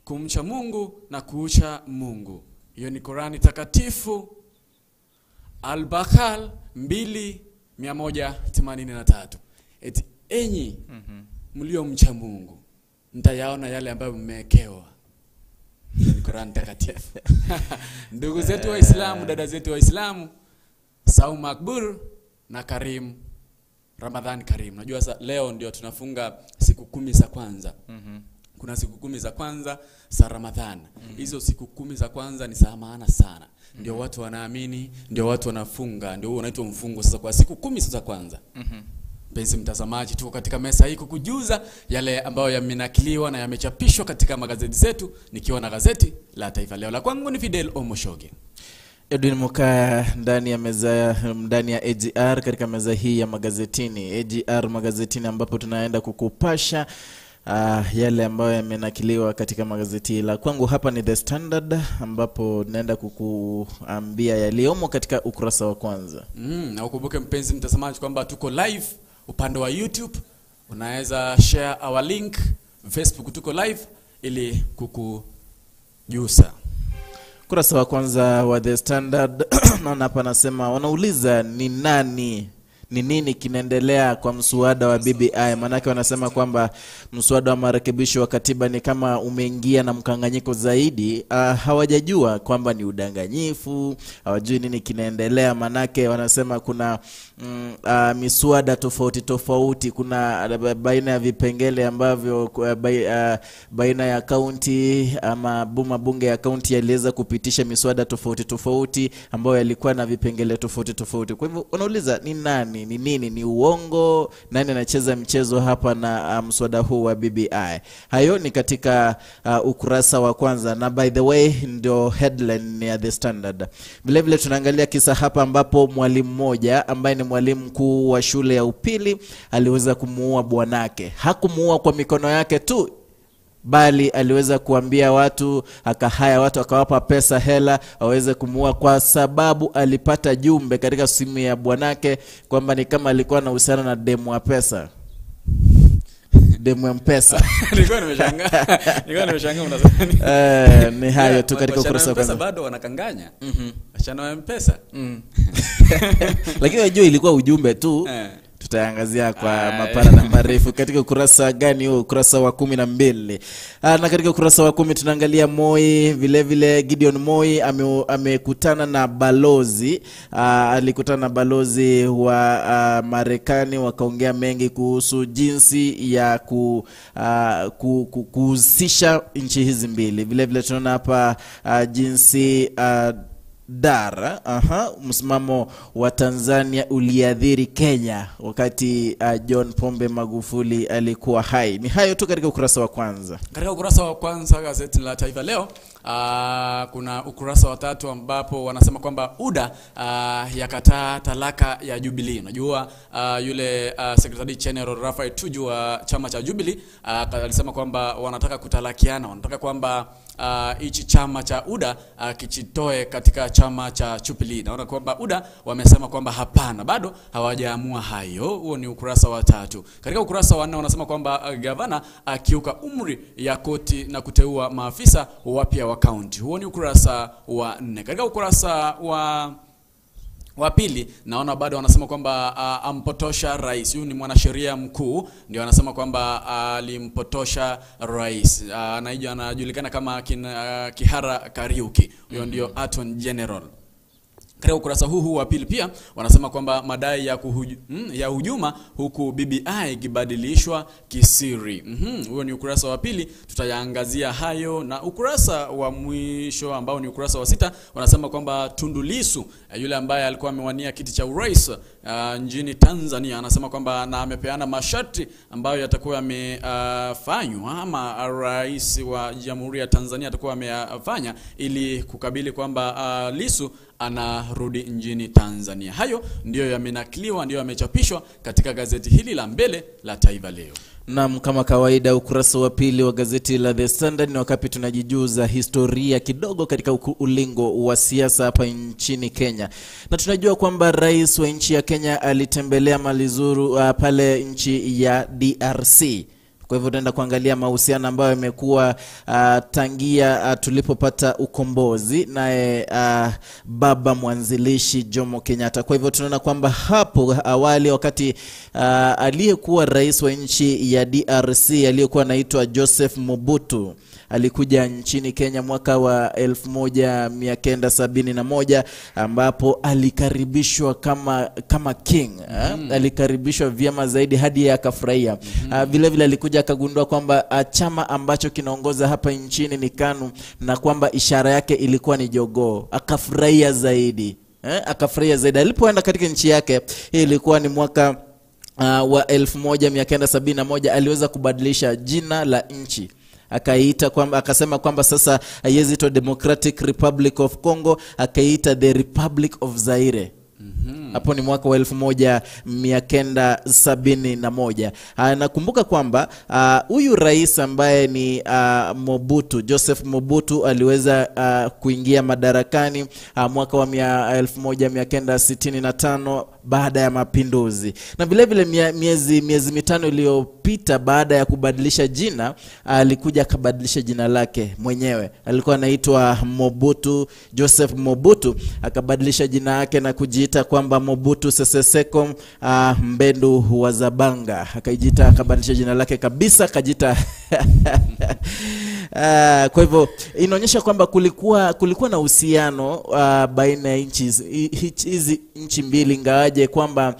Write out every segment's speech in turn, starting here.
kumcha Mungu na kuucha Mungu. Hiyo ni Korani Takatifu, Al-Baqarah 2:183. Eti enyi mliomcha Mungu mtayaona yale ambayo mmewekewa. Ni Korani Takatifu. Ndugu zetu Waislamu, dada zetu Waislamu, Saum Makbul na Karim, Ramadhan Karim. Najua leo ndio tunafunga siku 10 za kwanza. Kuna siku 10 za kwanza za Ramadhan. Hizo siku 10 za kwanza ni za maana sana. Ndio watu wanaamini, ndio watu wanafunga, ndio huo unaitwa mfungo sasa kwa siku 10 za kwanza. Mpenzi mtazamaji, tuko katika meza hii kukujuza yale ambayo yamenakiliwa na yamechapishwa katika magazeti zetu, nikiwa na gazeti la Taifa Leo. La kwangu ni Fidel Omoshoge. Edwin Mokaya ndani ya meza, ndani ya AGR, katika meza hii ya magazetini, AGR magazetini, ambapo tunaenda kukupasha yale ambayo yamenakiliwa katika magazeti. La kwangu hapa ni The Standard, ambapo naenda kukuambia yaliyomo katika ukurasa wa kwanza. Na ukumbuke mpenzi mtazamaji kwamba tuko live upande wa YouTube, unaweza share our link, Facebook tuko live ili kukujusa. Ukurasa wa kwanza wa The Standard naona hapa nasema, wanauliza ni nani, ni nini kinaendelea kwa mswada wa BBI. Maanake wanasema kwamba mswada wa marekebisho wa katiba ni kama umeingia na mkanganyiko zaidi. Hawajajua kwamba ni udanganyifu, hawajui nini kinaendelea. Maanake wanasema kuna miswada tofauti tofauti, kuna baina ya vipengele ambavyo baina ya kaunti ama mabunge ya kaunti yaliweza kupitisha miswada tofauti tofauti ambayo yalikuwa na vipengele tofauti tofauti. Kwa hivyo wanauliza ni nani, ni nini, ni uongo, nani anacheza mchezo hapa na mswada huu wa BBI. Hayo ni katika ukurasa wa kwanza, na by the way ndio headline ya The Standard. Vile vile tunaangalia kisa hapa ambapo mwalimu mmoja ambaye ni mwalimu mkuu wa shule ya upili aliweza kumuua bwanake. Hakumuua kwa mikono yake tu, bali aliweza kuambia watu, akahaya watu, akawapa pesa, hela waweze kumuua, kwa sababu alipata jumbe katika simu ya bwanake kwamba ni kama alikuwa na uhusiano na demu wa pesa. Demu ya mpesa. Nilikuwa nimeshangaa. Nilikuwa nimeshangaa unasema nini? Ni hayo tu katika ukurasa wa kwanza. Bado Bado wanakanganya. Wasichana wa mpesa. Lakini unajua ilikuwa ujumbe tu. Tutaangazia kwa mapana na marefu katika ukurasa gani huo? Ukurasa wa 12. Na katika ukurasa wa 10 tunaangalia Moi, vile vile Gideon Moi amekutana na balozi, alikutana na balozi wa Marekani, wakaongea mengi kuhusu jinsi ya kuhusisha nchi hizi mbili. Vile vile tunaona hapa jinsi Dar, msimamo wa Tanzania uliathiri Kenya wakati John Pombe Magufuli alikuwa hai. Ni hayo tu katika ukurasa wa kwanza. Katika ukurasa wa kwanza gazeti la Taifa Leo, kuna ukurasa wa 3 ambapo wanasema kwamba UDA yakataa talaka ya Jubilee. Unajua yule Secretary General Raphael Tuju wa chama cha Jubilee alisema kwamba wanataka kutalakiana, wanataka kwamba hichi chama cha UDA kichitoe katika chama cha Jubilee. Naona kwamba UDA wamesema kwamba hapana, bado hawajaamua hayo. Huo ni ukurasa wa 3. Katika ukurasa wa 4 wanasema kwamba gavana akiuka umri ya koti na kuteua maafisa wapya wa kaunti. Huo ni ukurasa wa 4. Katika ukurasa wa pili naona bado wanasema kwamba ampotosha rais. Huyu ni mwanasheria mkuu, ndio anasema kwamba alimpotosha rais. Anajulikana kama Kihara Kariuki. Huyo ndio Attorney General. Katika ukurasa huu wa pili pia wanasema kwamba madai ya hujuma huku BBI ikibadilishwa kisiri. Huo ni ukurasa wa pili, tutayaangazia hayo. Na ukurasa wa mwisho ambao ni ukurasa wa 6 wanasema kwamba Tundu Lissu, yule ambaye alikuwa amewania kiti cha urais nchini Tanzania, anasema kwamba na amepeana masharti ambayo yatakuwa yamefanywa ama rais wa Jamhuri ya Tanzania atakuwa ameyafanya ili kukabili kwamba Lissu anarudi nchini Tanzania. Hayo ndiyo yamenakiliwa, ndiyo yamechapishwa katika gazeti hili la mbele la Taifa Leo. Naam, kama kawaida ukurasa wa pili wa gazeti la The Standard ni wakati tunajijuza historia kidogo katika ulingo wa siasa hapa nchini Kenya. Na tunajua kwamba rais wa nchi ya Kenya alitembelea malizuru pale nchi ya DRC. Kwa hivyo tunaenda kuangalia mahusiano ambayo yamekuwa tangia tulipopata ukombozi naye baba mwanzilishi Jomo Kenyatta. Kwa hivyo tunaona kwamba hapo awali wakati aliyekuwa rais wa nchi ya DRC aliyekuwa anaitwa Joseph Mobutu alikuja nchini Kenya mwaka wa 1971 ambapo alikaribishwa kama king. Alikaribishwa vyema zaidi hadi akafurahia. Vile vile alikuja akagundua kwamba chama ambacho kinaongoza hapa nchini ni KANU na kwamba ishara yake ilikuwa ni jogoo. Akafurahia zaidi. Akafurahia zaidi. Alipoenda katika nchi yake, hii ilikuwa ni mwaka wa 1971, aliweza kubadilisha jina la nchi. Akaita kwamba, akasema kwamba sasa haiwezi itwa Democratic Republic of Congo, akaita the Republic of Zaire. Hapo ni mwaka wa 1971. Nakumbuka kwamba huyu rais ambaye ni Mobutu, Joseph Mobutu, aliweza kuingia madarakani mwaka wa 1965 baada ya mapinduzi. Na vile vile miezi mitano iliyopita baada ya kubadilisha jina, alikuja akabadilisha jina lake mwenyewe. Alikuwa anaitwa Mobutu, Joseph Mobutu, akabadilisha jina lake na kujiita kwamba Mobutu Sese Seko Mbendu wa Zabanga. Akajiita, akabadilisha jina lake kabisa, akajiita kwa hivyo inaonyesha kwamba kulikuwa na uhusiano baina ya nchi hizi nchi mbili, ingawaje kwamba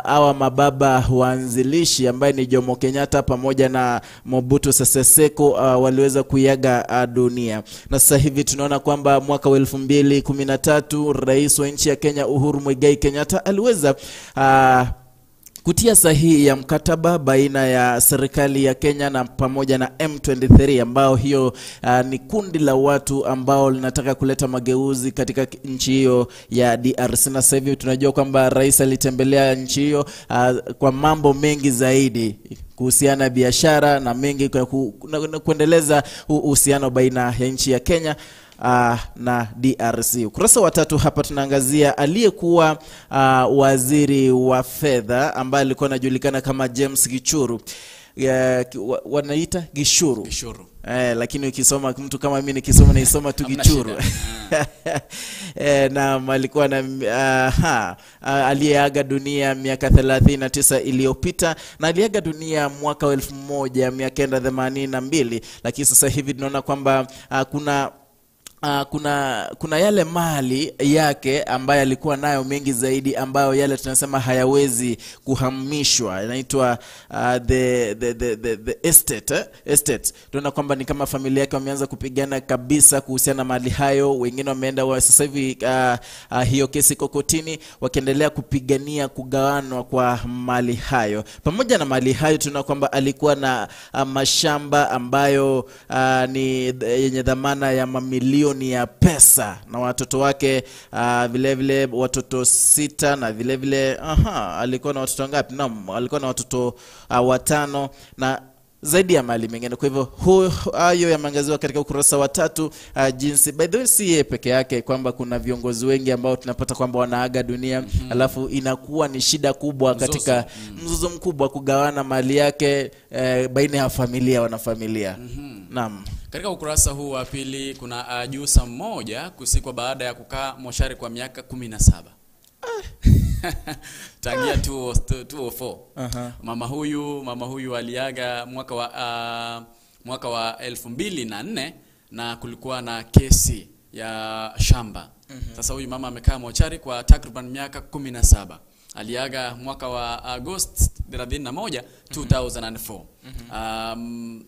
hawa mababa waanzilishi ambaye ni Jomo Kenyatta pamoja na Mobutu Sese Seko waliweza kuiaga dunia. Na sasa hivi tunaona kwamba mwaka wa 2013 rais wa nchi ya Kenya Uhuru Muigai Kenyatta aliweza kutia sahihi ya mkataba baina ya serikali ya Kenya na pamoja na M23, ambao hiyo ni kundi la watu ambao linataka kuleta mageuzi katika nchi hiyo ya DRC. Na sasa hivi tunajua kwamba rais alitembelea nchi hiyo kwa mambo mengi zaidi kuhusiana biashara na mengi kwa kuendeleza uhusiano baina ya nchi ya Kenya na DRC. Ukurasa wa 3 hapa tunaangazia aliyekuwa waziri wa fedha ambaye alikuwa anajulikana kama James Gichuru. Wanaita Gishuru. Gishuru. Lakini ukisoma mtu kama mimi nikisoma naisoma tu Gichuru. Na alikuwa na aliyeaga dunia miaka 39 iliyopita, na aliaga dunia mwaka 1982. Lakini sasa hivi tunaona kwamba kuna yale mali yake ambayo alikuwa nayo mengi zaidi, ambayo yale tunasema hayawezi kuhamishwa, inaitwa the estate, estate. Tunaona kwamba ni kama familia yake wameanza kupigana kabisa kuhusiana na mali hayo. Wengine wameenda sasa hivi hiyo kesi kokotini, wakiendelea kupigania kugawanwa kwa mali hayo. Pamoja na mali hayo tunaona kwamba alikuwa na mashamba ambayo ni yenye dhamana ya mamilioni ya pesa, na watoto wake vile vile watoto 6, na vile vile alikuwa na watoto ngapi? Naam, alikuwa na watoto 5 na zaidi ya mali mengine. Kwa hivyo hayo yameangaziwa katika ukurasa wa 3, jinsi by the way si yeye peke yake, kwamba kuna viongozi wengi ambao tunapata kwamba wanaaga dunia, alafu inakuwa ni shida kubwa katika mzozo mkubwa kugawana mali yake baina ya familia, wanafamilia. Naam. Katika ukurasa huu wa pili kuna jusa mmoja kusikwa baada ya kukaa moshari kwa miaka 17. Tangia 204. Mama huyu aliaga mwaka wa 2004, na kulikuwa na kesi ya shamba. Sasa huyu mama amekaa mochari kwa takriban miaka 17. Aliaga mwaka wa Agosti 31, 2004.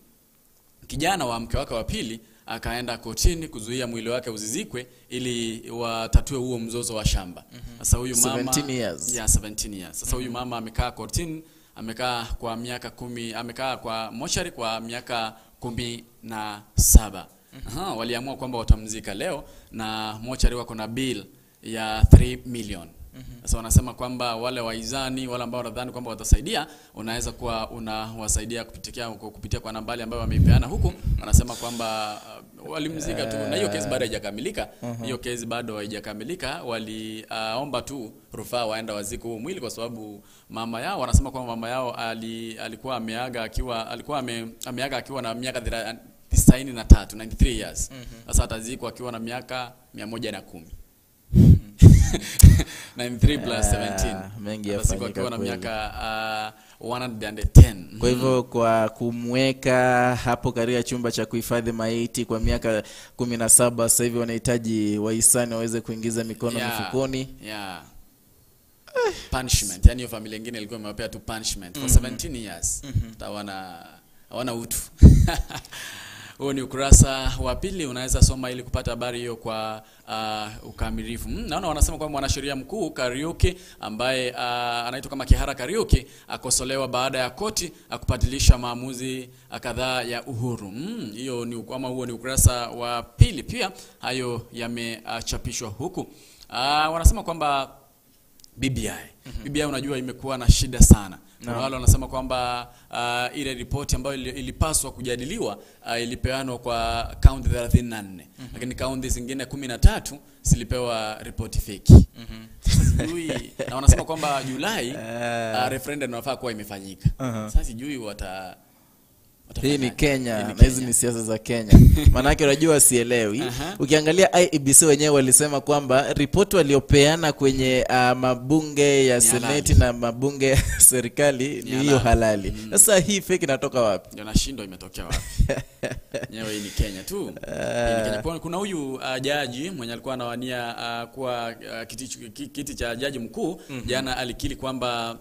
Kijana wa mke wake wa pili akaenda kotini kuzuia mwili wake uzizikwe ili watatue huo mzozo wa shamba. Sasa huyu mama 17 years. Yeah, 17 years. Sasa huyu mama amekaa kotini, amekaa kwa miaka 10, amekaa kwa mochari kwa miaka 17. Waliamua kwamba watamzika leo, na mochari wako na bill ya 3 million. Sasa wanasema kwamba wale waizani, wale ambao wanadhani kwamba watasaidia, unaweza kuwa unawasaidia kupitia kwa nambari ambayo wameipeana huku. Wanasema kwamba walimzika tu, na hiyo kesi bado haijakamilika. Hiyo kesi bado haijakamilika, waliomba tu rufaa waenda wazike huo mwili, kwa sababu mama yao, wanasema kwamba mama yao alikuwa ameaga akiwa alikuwa ameaga akiwa na miaka 93, 93 years. Sasa atazikwa akiwa na miaka 110. 93 plus 17. Mengi Atazikwa yafanyika akiwa na kweli. miaka 110. Kwa hivyo kwa kumweka hapo katika chumba cha kuhifadhi maiti kwa miaka 17, sasa hivi wanahitaji wahisani waweze kuingiza mikono mifukoni. Punishment. Yani hiyo familia nyingine ilikuwa imewapea tu punishment for 17 years. Hawana utu. Huo ni ukurasa wa pili, unaweza soma ili kupata habari hiyo kwa ukamilifu. Naona wanasema kwamba mwanasheria mkuu Kariuki ambaye anaitwa kama Kihara Kariuki akosolewa baada ya koti akubadilisha maamuzi kadhaa ya Uhuru. Hiyo ni kama huo ni ukurasa wa pili, pia hayo yamechapishwa huku. Wanasema kwamba BBI. BBI unajua imekuwa na shida sana. Kuna wale wanasema kwamba ile ripoti ambayo ilipaswa kujadiliwa ilipeanwa kwa kaunti 34. Lakini kaunti zingine 13 zilipewa ripoti feki. Sasa sijui, na wanasema kwamba Julai referendum inafaa kuwa imefanyika. Sasa sijui Hii ni watafanyaje. Kenya Hii ni na hizi Kenya. ni siasa za Kenya. Maanake unajua sielewi. Ukiangalia IEBC wenyewe walisema kwamba ripoti waliopeana kwenye mabunge ya Ni seneti halali. na mabunge ya serikali ni hiyo halali. Sasa hii fake inatoka wapi? Ndio nashindwa imetokea wapi. Nyewe hii ni Kenya tu. Hii ni Kenya. Kuna huyu jaji mwenye alikuwa anawania kuwa kiti cha jaji mkuu jana alikiri kwamba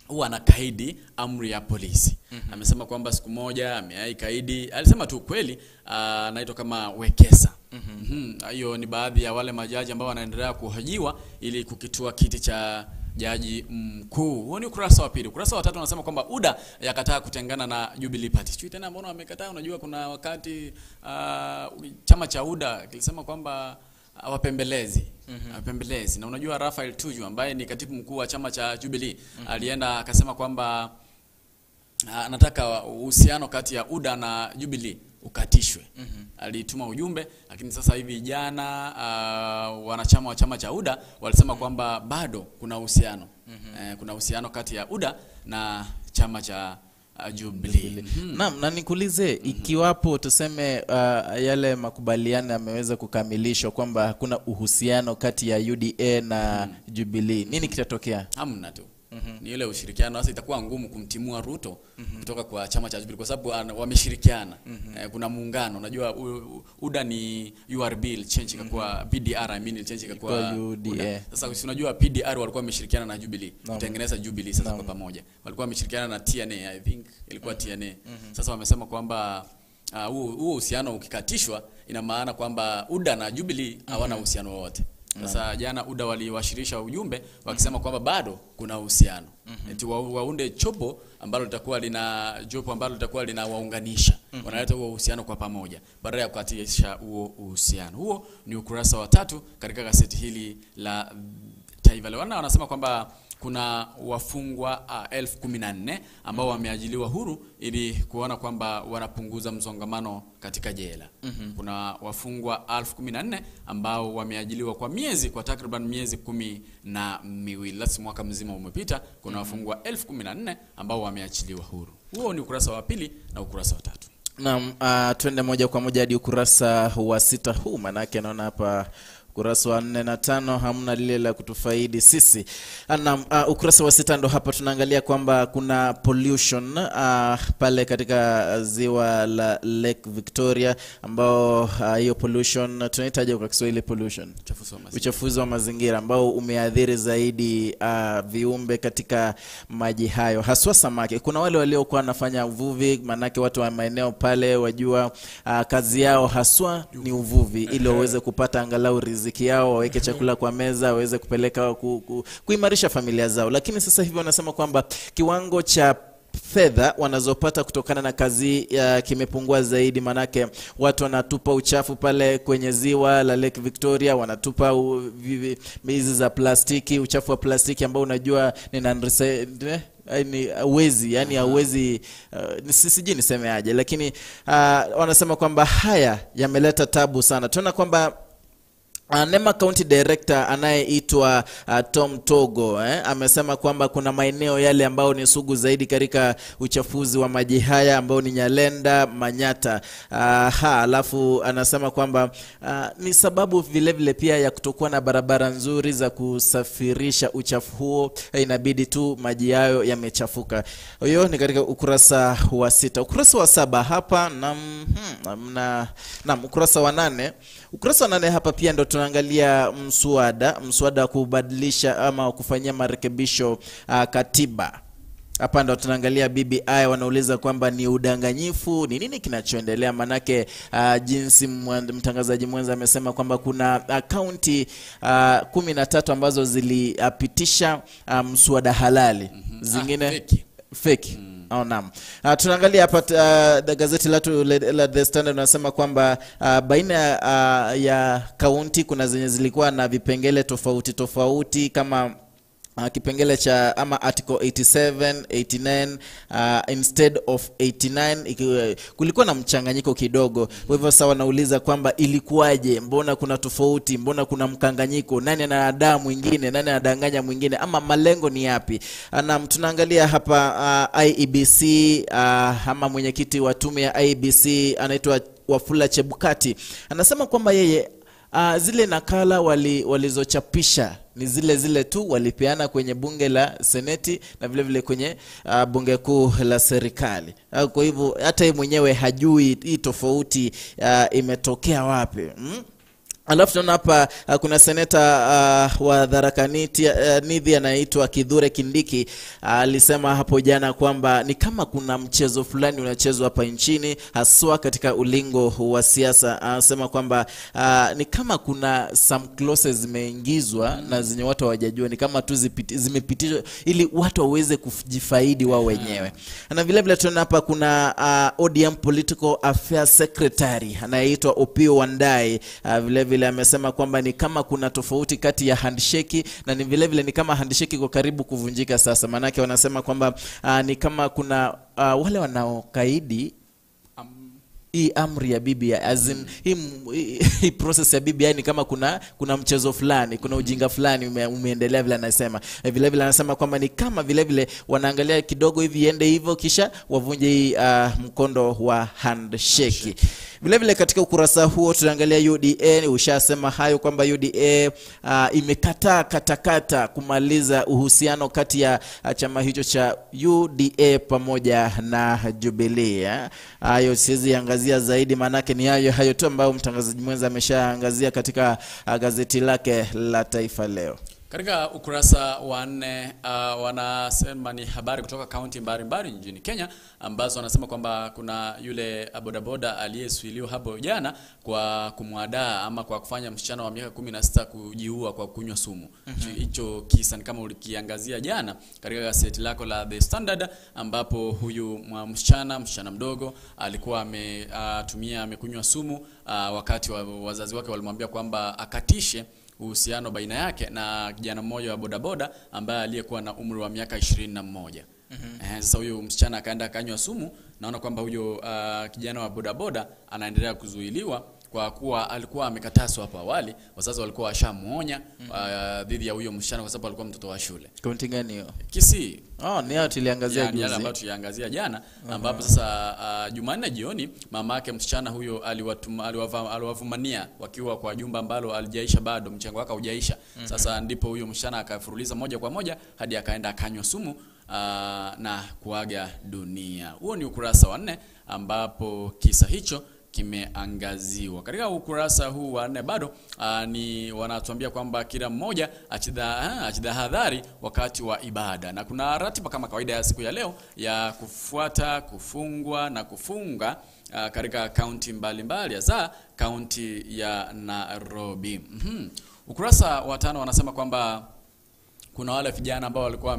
huwa anakaidi amri ya polisi. Amesema kwamba siku moja ameai kaidi, alisema tu kweli. Anaitwa kama Wekesa. Hiyo ni baadhi ya wale majaji ambao wanaendelea kuhojiwa ili kukitua kiti cha jaji mkuu. Huo ni ukurasa wa pili. Ukurasa wa tatu unasema kwamba UDA yakataa kutengana na Jubilee Party. Sijui tena mbona wamekataa. Unajua kuna wakati chama cha UDA kilisema kwamba hawapembelezi. Hawapembelezi. Na unajua Raphael Tuju ambaye ni katibu mkuu wa chama cha Jubilee alienda akasema kwamba anataka uhusiano kati ya UDA na Jubilee ukatishwe. Alituma ujumbe, lakini sasa hivi jana wanachama wa chama cha UDA walisema kwamba bado kuna uhusiano. Kuna uhusiano kati ya UDA na chama cha Jubilee. Naam, na nikuulize ikiwapo tuseme yale makubaliano yameweza kukamilishwa kwamba hakuna uhusiano kati ya UDA na Jubilee, nini kitatokea? Hamna tu. Ni ile ushirikiano. Sasa itakuwa ngumu kumtimua Ruto kutoka kwa chama cha Jubilee kwa sababu wameshirikiana. Kuna muungano. Unajua UDA ni URB ilichange ikakuwa PDR, I mean ilichange ikakuwa Ikakuwa UDA. UDA. Sasa si unajua PDR walikuwa wameshirikiana na Jubilee kutengeneza Jubilee sasa kwa pamoja. Walikuwa wameshirikiana na TNA, I think ilikuwa TNA. Sasa wamesema kwamba huo uhusiano ukikatishwa ina maana kwamba UDA na Jubilee hawana uhusiano wowote. Sasa jana UDA waliwashirisha ujumbe wakisema kwamba bado kuna uhusiano. Eti waunde chopo ambalo litakuwa lina jopo ambalo litakuwa linawaunganisha. Wanaleta huo uhusiano kwa pamoja badala ya kukatisha huo uhusiano. Huo ni ukurasa wa 3 katika gazeti hili la Taifa Leo. Wanasema kwamba kuna wafungwa 14,000 ambao wameajiliwa huru ili kuona kwamba wanapunguza msongamano katika jela. Kuna wafungwa 14,000 ambao wameajiliwa kwa miezi, kwa takriban miezi 12. Last mwaka mzima umepita, kuna wafungwa 14,000 ambao wameachiliwa huru. Huo ni ukurasa wa pili na ukurasa wa 3. Naam, twende moja kwa moja hadi ukurasa wa 6 huu, manake naona hapa ukurasa wa 4 na 5 hamna lile la kutufaidi sisi. Naam, ukurasa wa 6 ndo hapa tunaangalia kwamba kuna pollution pale katika ziwa la Lake Victoria, ambao hiyo pollution tunahitaji kwa Kiswahili pollution, uchafuzi wa mazingira, uchafuzi wa mazingira ambao umeathiri zaidi viumbe katika maji hayo, haswa samaki. Kuna wale waliokuwa wanafanya uvuvi, manake watu wa maeneo pale wajua kazi yao haswa ni uvuvi, ili waweze kupata angalau riziki yao, waweke chakula kwa meza, waweze kupeleka kuimarisha familia zao. Lakini sasa hivi wanasema kwamba kiwango cha fedha wanazopata kutokana na kazi kimepungua zaidi, manake watu wanatupa uchafu pale kwenye ziwa la Lake Victoria, wanatupa hizi za plastiki, uchafu wa plastiki ambao unajua ni hauwezi, yani hauwezi, sijui niseme aje, lakini wanasema kwamba haya yameleta tabu sana. Tunaona kwamba NEMA County Director anayeitwa Tom Togo amesema kwamba kuna maeneo yale ambao ni sugu zaidi katika uchafuzi wa maji haya ambao ni Nyalenda, Manyata. Alafu anasema kwamba ni sababu vile vile pia ya kutokuwa na barabara nzuri za kusafirisha uchafu huo, inabidi tu maji hayo yamechafuka. Hiyo ni katika ukurasa wa 6. Ukurasa wa 7 hapa na ukurasa wa 8. Ukurasa wa 8 hapa pia ndo tunaangalia mswada wa kubadilisha ama kufanyia marekebisho katiba. Hapa ndo tunaangalia BBI, wanauliza kwamba ni udanganyifu, ni nini kinachoendelea, manake jinsi mtangazaji mwenza amesema kwamba kuna kaunti 13 ambazo zilipitisha mswada halali, zingine feki. Oh, naam. Tunaangalia hapa gazeti la The Standard unasema kwamba baina ya kaunti kuna zenye zilikuwa na vipengele tofauti tofauti kama kipengele cha ama article 87, 89 instead of 89, kulikuwa na mchanganyiko kidogo. Kwa hivyo sawa, nauliza kwamba ilikuwaje, mbona kuna tofauti, mbona kuna mkanganyiko, nani anadaa mwingine, nani anadanganya mwingine, ama malengo ni yapi? Na tunaangalia hapa IEBC, ama mwenyekiti wa tume ya IEBC anaitwa Wafula Chebukati anasema kwamba yeye zile nakala walizochapisha ni zile zile tu walipeana kwenye bunge la seneti na vile vile kwenye bunge kuu la serikali. Kwa hivyo hata yeye mwenyewe hajui hii tofauti imetokea wapi. Alafu tunaona hapa kuna seneta wa Tharaka Nithi anaitwa Kithure Kindiki alisema hapo jana kwamba ni kama kuna mchezo fulani unachezwa hapa nchini haswa katika ulingo wa siasa. Anasema kwamba ni kama kuna some clauses zimeingizwa na zenye watu hawajajua, ni kama tu zimepitishwa ili watu waweze kujifaidi wao wenyewe. Na vile vile tunaona hapa kuna ODM Political Affairs Secretary anayeitwa Opiyo Wandayi, vile vile amesema kwamba ni kama kuna tofauti kati ya handshake na ni vile vile ni kama handshake iko karibu kuvunjika sasa. Manake wanasema kwamba ni kama kuna wale wanaokaidi hii amri ya BBI, as in hii process ya BBI ni kama kuna mchezo fulani, kuna ujinga fulani umeendelea vile anasema. Vile vile anasema kwamba ni kama vile vile wanaangalia kidogo hivi iende hivyo kisha wavunje hii mkondo wa handshake. Vile vile katika ukurasa huo tunaangalia UDA, ushasema hayo kwamba UDA imekataa katakata kumaliza uhusiano kati ya chama hicho cha UDA pamoja na Jubilee. Hayo siwezi angazia zaidi manake ni hayo tu ambayo mtangazaji mwenza ameshaangazia katika gazeti lake la Taifa Leo. Katika ukurasa wa 4 wanasema ni habari kutoka kaunti mbalimbali nchini Kenya ambazo wanasema kwamba kuna yule bodaboda aliyesuiliwa hapo jana kwa kumwadaa ama kwa kufanya msichana wa miaka 16 kujiua kwa kunywa sumu. Hicho kisa ni kama ulikiangazia jana katika gazeti lako la The Standard, ambapo huyu msichana mdogo alikuwa amekunywa sumu wakati wazazi wake walimwambia kwamba akatishe uhusiano baina yake na kijana mmoja wa bodaboda ambaye aliyekuwa na umri wa miaka 21. Sasa huyo msichana akaenda akanywa sumu. Naona kwamba huyo kijana wa bodaboda anaendelea kuzuiliwa kwa kuwa alikuwa amekataswa hapo awali. Wazazi walikuwa washamuonya dhidi ya huyo msichana kwa sababu alikuwa mtoto wa shule. Kaunti gani hiyo? Kisii. Oh, ni hayo tuliangazia juzi. Yale ambayo tuliangazia jana, ambapo sasa Jumanne jioni mamake msichana huyo aliwavumania wakiwa kwa jumba ambalo alijaisha bado, mchango wake haujaisha. Sasa ndipo huyo msichana akafuruliza moja kwa moja hadi akaenda akanywa sumu na kuaga dunia. Huo ni ukurasa wa 4 ambapo kisa hicho kimeangaziwa. Katika ukurasa huu wa 4 bado ni wanatuambia kwamba kila mmoja achidahadhari wakati wa ibada, na kuna ratiba kama kawaida ya siku ya leo ya kufuata, kufungwa na kufunga katika kaunti mbalimbali hasa kaunti ya Nairobi. Ukurasa wa 5 wanasema kwamba Kuna wale vijana ambao walikuwa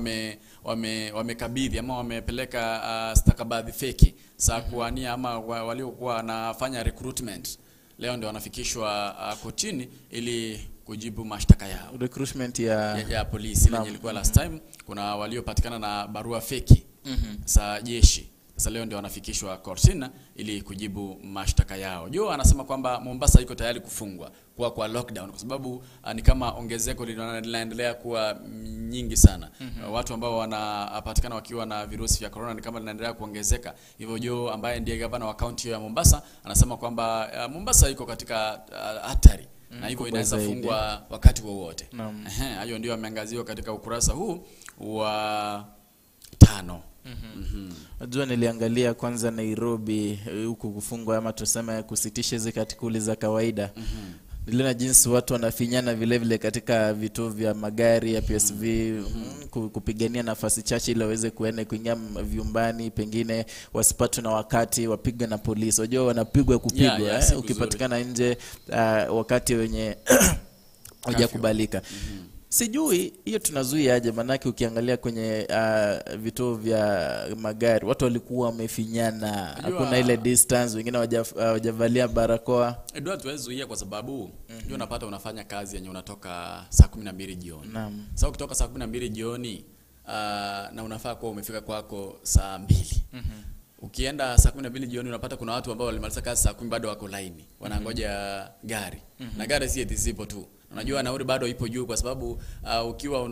wamekabidhi ama wamepeleka stakabadhi feki za kuania ama waliokuwa wanafanya recruitment, leo ndio wanafikishwa kotini ili kujibu mashtaka yao. Recruitment ya polisi ile ilikuwa last time, kuna waliopatikana na barua feki za jeshi. Sasa leo ndio wanafikishwa kortini ili kujibu mashtaka yao. Joe anasema kwamba Mombasa iko tayari kufungwa kwa lockdown kwa sababu ni kama ongezeko linaendelea kuwa nyingi sana. Watu ambao wanapatikana wakiwa na virusi vya corona ni kama linaendelea kuongezeka. Hivyo Joe ambaye ndiye gavana wa kaunti ya Mombasa anasema kwamba Mombasa iko katika hatari na hivyo inaweza fungwa wakati wowote. Hayo ndio ameangaziwa katika ukurasa huu wa 5. Unajua niliangalia kwanza Nairobi huku kufungwa ama tuseme kusitisha hizo katikuli za kawaida. Niliona jinsi watu wanafinyana vile vile katika vituo vya magari ya PSV kupigania nafasi chache ili waweze kuenda kuingia vyumbani, pengine wasipatwe na wakati wapigwe na polisi. Unajua wanapigwa kupigwa ukipatikana nje wakati wenye hujakubalika. Sijui hiyo tunazuia aje, manake ukiangalia kwenye vituo vya magari watu walikuwa wamefinyana, hakuna ile distance, wengine hawajavalia barakoa. Edward, tuwezuia kwa sababu ndio unapata unafanya kazi yenye unatoka saa 12 jioni. Sasa ukitoka saa 12 jioni na unafaa kuwa umefika kwako saa 2. Ukienda saa 12 jioni unapata kuna watu ambao walimaliza kazi saa 10 bado wako line, wanangoja gari. Na gari si eti zipo tu. Unajua nauli bado ipo juu kwa sababu ukiwa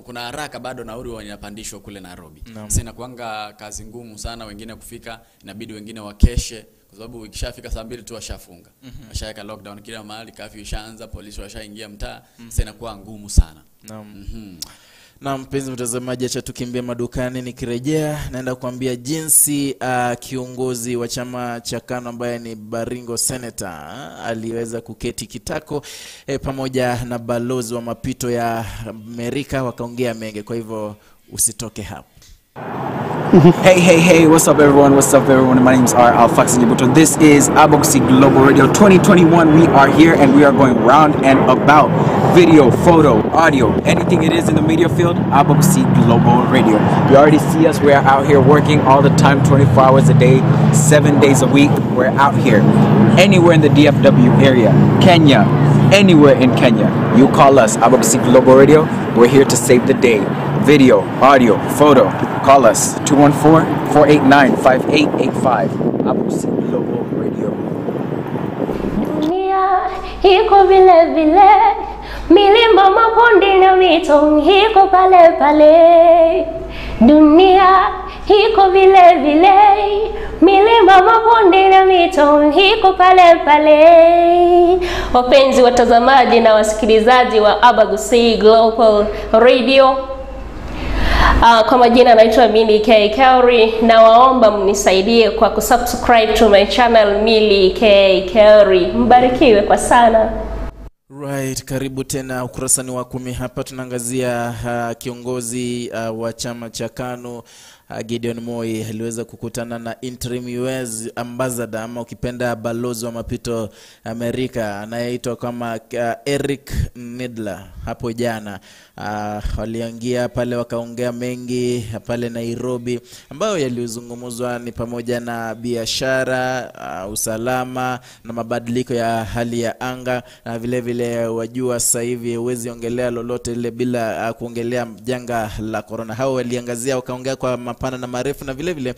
kuna haraka bado nauli inapandishwa kule Nairobi. Sasa inakuanga kazi ngumu sana wengine kufika, inabidi wengine wakeshe kwa sababu ikishafika saa 2 tu washafunga. Washaweka lockdown kila mahali, curfew ishaanza, polisi washaingia mtaa. Sasa inakuwa ngumu sana. Na mpenzi mtazamaji, acha tukimbie madukani. Nikirejea naenda kuambia jinsi kiongozi wa chama cha KANU ambaye ni Baringo Senator aliweza kuketi kitako pamoja na balozi wa mapito ya Amerika, wakaongea mengi. Kwa hivyo usitoke hapo. Hey, hey, hey, what's up everyone? What's up everyone? My name's R. Alfax Njibuto. This is Abagusii Global Radio 2021. We are here and we are going round and about. Video, photo, audio, anything it is in the media field, Abagusii Global Radio. You already see us. We are out here working all the time, 24 hours a day, 7 days a week. We're out here. Anywhere in the DFW area, Kenya, anywhere in Kenya, you call us, Abagusii Global Radio. We're here to save the day. Video, audio, photo. Call us 214-489-5885. Abagusii Global Radio. Dunia iko vile vile, milima, mabonde na mito iko pale pale. Dunia iko vile vile, milima, mabonde na mito iko pale pale. Wapenzi watazamaji na wasikilizaji wa Abagusii Global Radio, kwa majina naitwa Milly K Kauri, na waomba mnisaidie kwa kusubscribe to my channel Milly K Kauri. Mbarikiwe kwa sana. Right, karibu tena ukurasani wa 10. Hapa tunaangazia kiongozi wa chama cha KANU Gideon Moi aliweza kukutana na interim US ambassador ama ukipenda balozi wa mapito Amerika anayeitwa kama Eric Nedler hapo jana. Waliingia pale wakaongea mengi pale Nairobi, ambayo yalizungumzwa ni pamoja na biashara, usalama na mabadiliko ya hali ya anga, na vile vile wajua sasa hivi huwezi ongelea lolote ile bila kuongelea janga la corona. Hao waliangazia wakaongea kwa mapana na marefu, na vile vile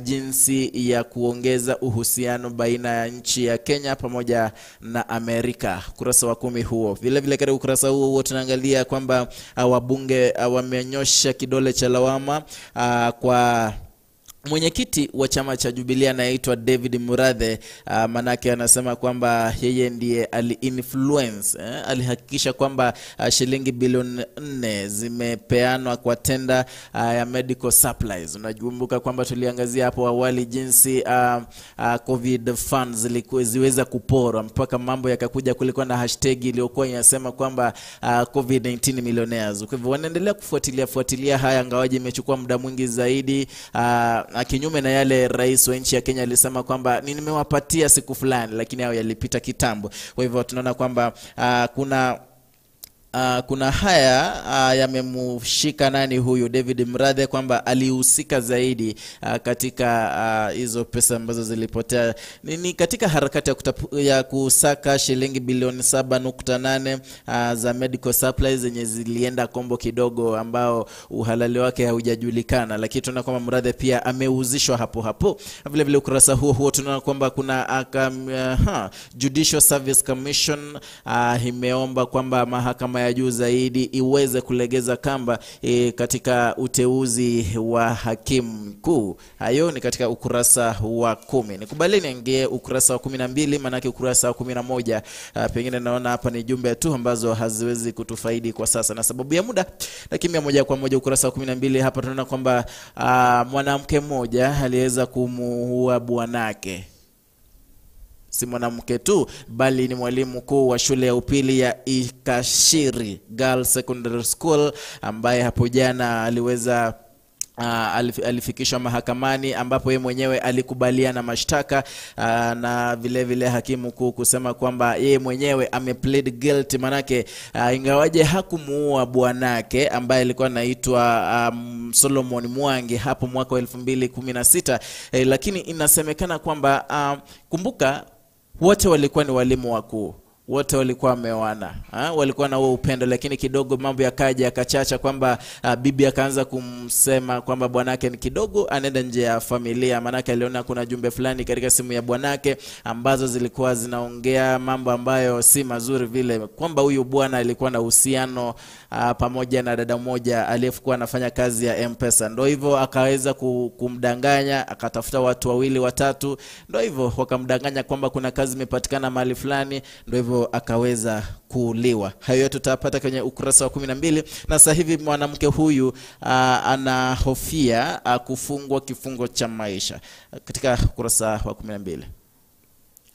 jinsi ya kuongeza uhusiano baina ya nchi ya Kenya pamoja na Amerika. Ukurasa wa 10 huo. Vile vile katika ukurasa huo huo tunaangalia kwamba wabunge wamenyosha kidole cha lawama kwa mwenyekiti wa chama cha Jubilee anaitwa David Murathe. Manake anasema kwamba yeye ndiye ali-influence, alihakikisha kwamba shilingi bilioni 4 zimepeanwa kwa tenda ya medical supplies. Unakumbuka kwamba tuliangazia hapo awali jinsi COVID funds ziweza kuporwa mpaka mambo yakakuja, kulikuwa na hashtag iliyokuwa inasema kwamba COVID-19 millionaires. Kwa hivyo wanaendelea kufuatilia haya, ingawaje imechukua muda mwingi zaidi, kinyume na yale rais wa nchi ya Kenya alisema kwamba nimewapatia siku fulani, lakini hao yalipita kitambo. Kwa hivyo tunaona kwamba kuna Kuna haya yamemshika nani huyu David Murathe kwamba alihusika zaidi katika hizo pesa ambazo zilipotea. Ni katika harakati ya kusaka shilingi bilioni 7.8 za medical supplies zenye zilienda kombo kidogo ambao uhalali wake haujajulikana, lakini tunaona kwamba Murathe pia amehusishwa hapo hapo. Vile vile ukurasa huo huo tunaona kwamba kuna Judicial Service Commission imeomba kwamba mahakama ya juu zaidi iweze kulegeza kamba katika uteuzi wa hakimu mkuu. Hayo ni katika ukurasa wa 10. Nikubali niingie ukurasa wa 12, maanake ukurasa wa 11 pengine naona hapa ni jumbe tu ambazo haziwezi kutufaidi kwa sasa na sababu ya muda. Lakini moja kwa moja ukurasa wa 12 hapa tunaona kwamba mwanamke mmoja aliweza kumuua bwanake. Si mwanamke tu bali ni mwalimu mkuu wa shule ya upili ya Ikashiri Girls Secondary School ambaye hapo jana aliweza alifikishwa mahakamani ambapo yeye mwenyewe alikubaliana mashtaka na vile vile hakimu mkuu kusema kwamba yeye mwenyewe ame plead guilty, manake ingawaje hakumuua bwanake ambaye alikuwa anaitwa Solomon Mwangi hapo mwaka wa 2016, lakini inasemekana kwamba kumbuka wote walikuwa ni walimu wakuu, wote walikuwa wameoana, walikuwa na huo upendo, lakini kidogo mambo yakaja yakachacha kwamba bibi akaanza kumsema kwamba bwanake ni kidogo anaenda nje ya familia, manake aliona kuna jumbe fulani katika simu ya bwanake ambazo zilikuwa zinaongea mambo ambayo si mazuri vile, kwamba huyu bwana alikuwa na uhusiano pamoja na dada mmoja aliyekuwa anafanya kazi ya M-Pesa. Ndio hivyo akaweza kumdanganya, akatafuta watu wawili watatu, ndio hivyo wakamdanganya kwamba kuna kazi imepatikana mahali fulani, ndio hivyo akaweza kuuliwa. Hayo yote tutapata kwenye ukurasa wa 12. Na sasa hivi mwanamke huyu anahofia kufungwa kifungo cha maisha katika ukurasa wa 12.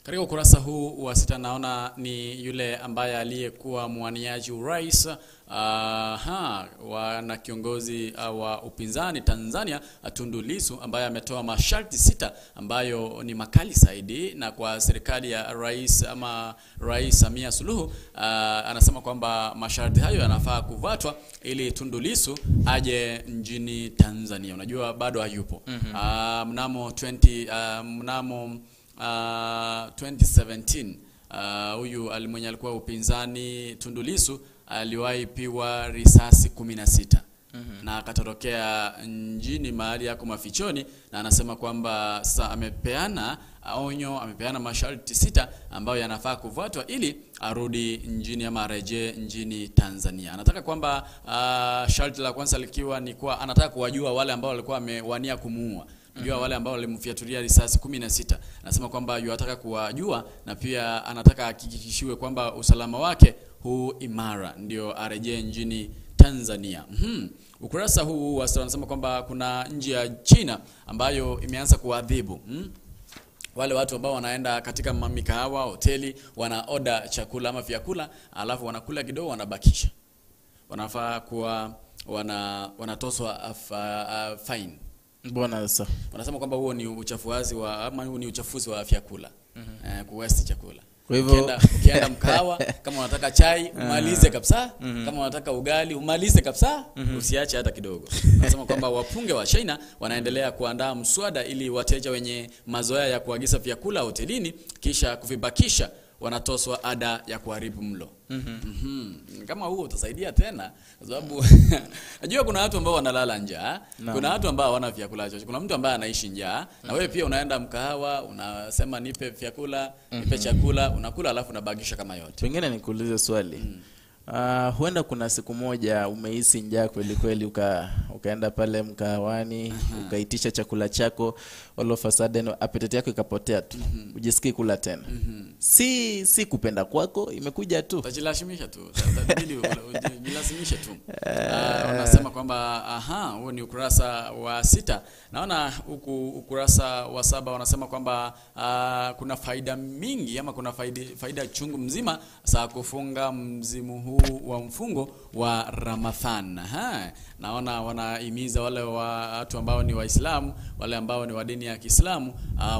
Katika ukurasa huu wa 6 naona ni yule ambaye aliyekuwa mwaniaji urais na kiongozi wa upinzani Tanzania Tundu Lissu, ambaye ametoa masharti 6 ambayo ni makali zaidi na kwa serikali ya rais ama Rais Samia Suluhu. Anasema kwamba masharti hayo yanafaa kufuatwa ili Tundu Lissu aje nchini Tanzania. Unajua bado hayupo. Mnamo 2017 huyu mwenye alikuwa upinzani Tundu Lissu aliwahi pigwa risasi 16 na akatorokea nchini mahali yako mafichoni, na anasema kwamba sasa amepeana onyo, amepeana masharti 6 ambayo yanafaa kufuatwa ili arudi nchini ama arejee nchini Tanzania. Anataka kwamba sharti la kwanza likiwa ni kwa anataka kuwajua wale ambao walikuwa wamewania kumuua. Unajua wale ambao walimfiatulia risasi 16. Anasema kwamba yuataka kuwajua na pia anataka hakikishiwe kwamba usalama wake huu imara ndio arejee nchini Tanzania. Ukurasa huu wa anasema kwamba kuna nchi ya China ambayo imeanza kuadhibu wale watu ambao wanaenda katika mikahawa, hoteli, wana order chakula ama vyakula, alafu wanakula kidogo wanabakisha. Wanafaa kuwa wanatoswa fine. Mbona sasa? Wanasema kwamba huo ni uchafuzi wa ama huo ni uchafuzi wa vyakula. Kuwaste chakula. Kwa hivyo ukienda mkahawa kama unataka chai umalize kabisa, kama unataka ugali umalize kabisa, usiache hata kidogo. Wanasema kwamba wapunge wa China wanaendelea kuandaa mswada ili wateja wenye mazoea ya kuagiza vyakula hotelini kisha kuvibakisha wanatoswa ada ya kuharibu mlo. Kama huo utasaidia tena, kwa sababu najua kuna watu ambao wanalala njaa, kuna watu ambao hawana vyakula chochote, kuna mtu ambaye anaishi njaa, na wewe pia unaenda mkahawa unasema nipe vyakula, nipe chakula, unakula alafu unabakisha kama yote. Pengine nikuulize swali. Huenda kuna siku moja umehisi njaa kweli kweli, ukaenda pale mkahawani, ukaitisha chakula chako, all of a sudden appetite yako ikapotea tu. Ujisikii kula tena. Si kupenda kwako, imekuja tu. Utajilazimisha tu. Utabidi ujilazimishe tu. Wanasema kwamba huo ni ukurasa wa 6. Naona huku ukurasa wa 7 wanasema kwamba kuna faida mingi ama kuna faida chungu mzima za kufunga mzimu huu huu wa mfungo wa Ramadhan. Naona wanahimiza wale watu ambao ni Waislamu, wale ambao ni wa dini ya Kiislamu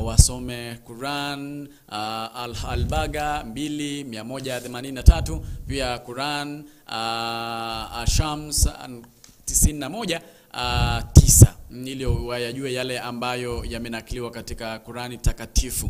wasome Quran Al-Baga 2:183, pia Quran Shams 91:9 ili wayajue yale ambayo yamenakiliwa katika Qurani takatifu.